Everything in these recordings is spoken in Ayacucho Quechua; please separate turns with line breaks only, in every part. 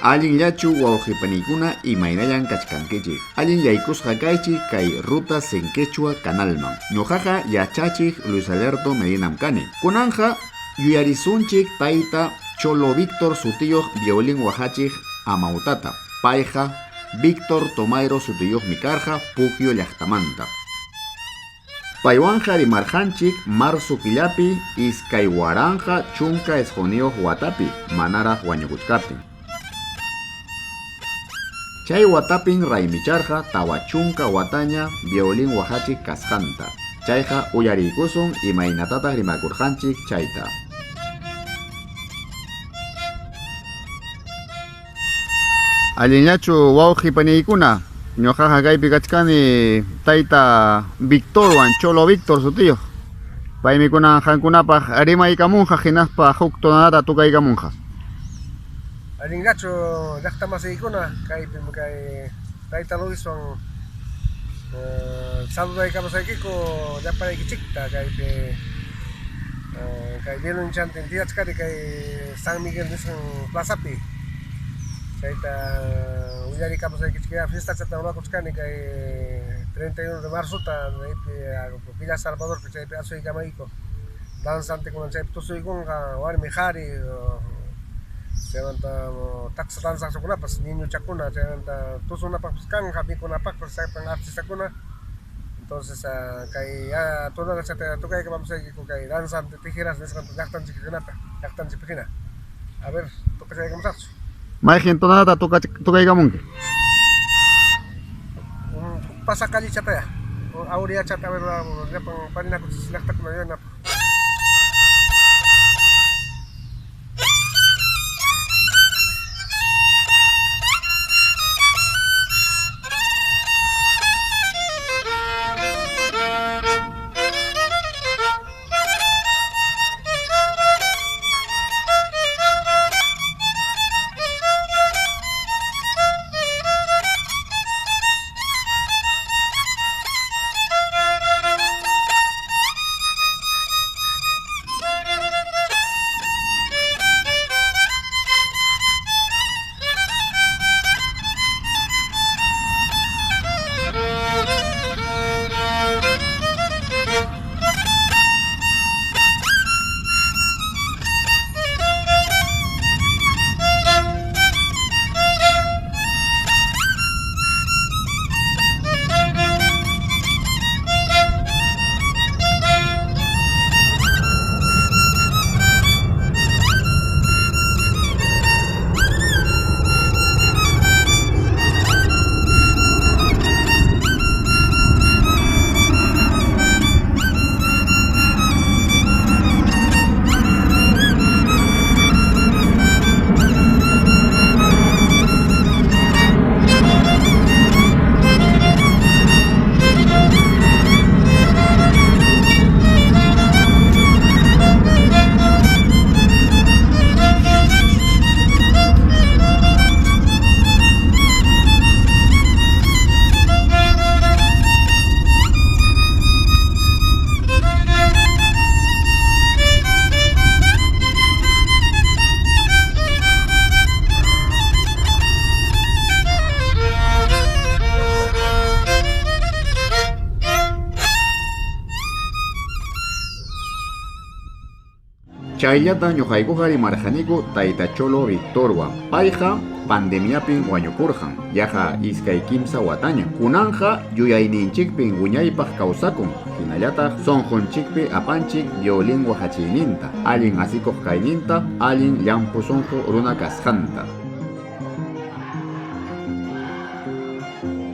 Allinllachu wawqipaniykuna imaynallan kachkankichik. Allin yaykusqa kaychik kay Rutas en Quechua kanalman. Ñuqaqa yachachiq Luis Alberto Medinam kani. Kunanqa yuyarisunchik tayta Cholo Víctor sutiyuq violín waqachiq amawtata. Payqa Víctor Tomairo sutiyuqmi karqa Pukyu llaqtamanta. Paywanqa rimarqanchik marzo killapi 2019 watapi manaraq wañukuchkaptin. Chay watapin raymicharqa 40 wataña violín waqachiq kasqanta. Chayqa uyariykusun imaynatataq rimakurqanchik chayta. Allinllachu wawqi paniykuna, ñuqaqa kaypi kachkani tayta Victorwan, Cholo Victor sutiyuq. Paymi kunan qankunapaq rimaykamunqa hinaspa huk tonadata tukaykamunqa.
Allinllachu llaqta masiykuna, kaypim kay tayta Luiswan saludaykamusaykiku llapallaykichikta kaypi kay Lilunchantin tiyachkani kay San Miguel nisqan plazapi chayta willarikamusaykichik fiestachata rurakuchkani kay 31 de marzota chaypi Villa Salvadorpi chaypi asuykamayku danzantekuna chaypi tusuykunqa warmi qhari chaymanta taksa danzaqkunapas niñuchakuna chaymanta tusunapaqpas kanqa mikunapaqpas llapan artistakuna entonces kay tonadachata tukaykamusaykiku kay danzante tijeras nisqanta llaqtanchik hinata llaqtanchikpi hina a ver tukachaykamusaqchu.
Mayqin tonadata tukaykamunki?
Pasacallichataya auriyachata a ver llapan parinakuchis llaqtakuna yuyanapaq.
Chayllata ñuqaykuqa rimarqaniku tayta Cholo Victorwan. Payqa pandemiapin wañukurqan, yaqa 2-3 wataña. Kunanqa yuyayninchikpin wiñaypaq kawsakun, hinallataq sunqunchikpi apanchik violín waqachiyninta, allin asikuq kayninta, allin llampu sunqu runa kasqanta.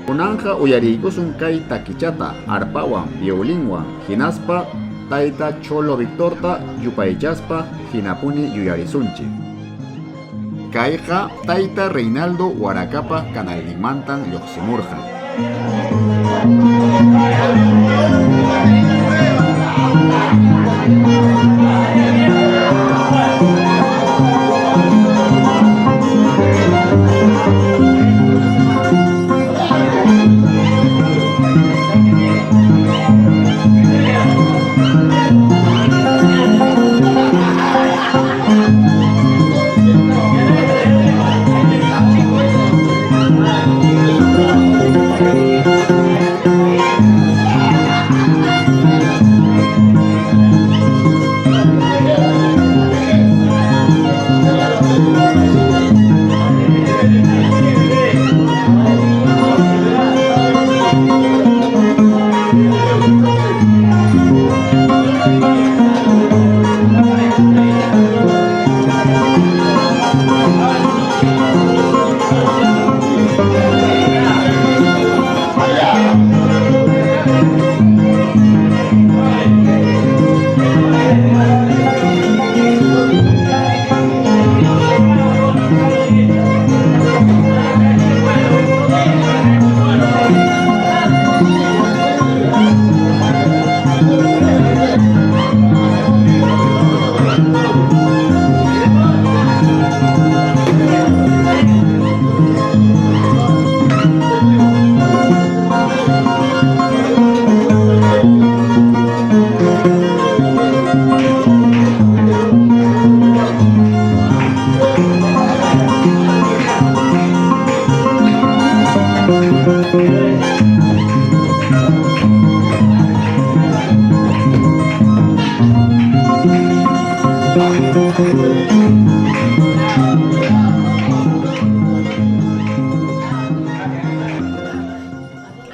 Kunanqa uyariykusun kay takichata arpawan, violinwan, hinaspa tayta Cholo Victorta yupaychaspa hinapuni yuyarisunchik. Kayqa tayta Reinaldo Huaracapa kanalninmantan lluqsimurqan.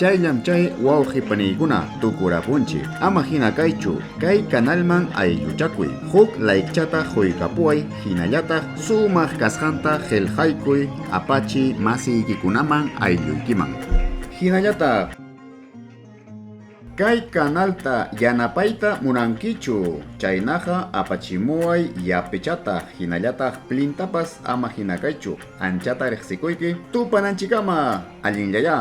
Chayllam chay wawqi paniykuna tukurapunchik. Ama hina kaychu, kay kanalman aylluchakuy. Huk likechata quykapuway hinallataq sumaq kasqanta qillqaykuy apachi masiykikunaman aylluykiman. Hinallataq kay kanalta yanapayta munankichu, chaynaqa apachimuway yapechata hinallataq plintapas ama hina kaychu. Anchata riqsikuyki tupananchikama allinllayá.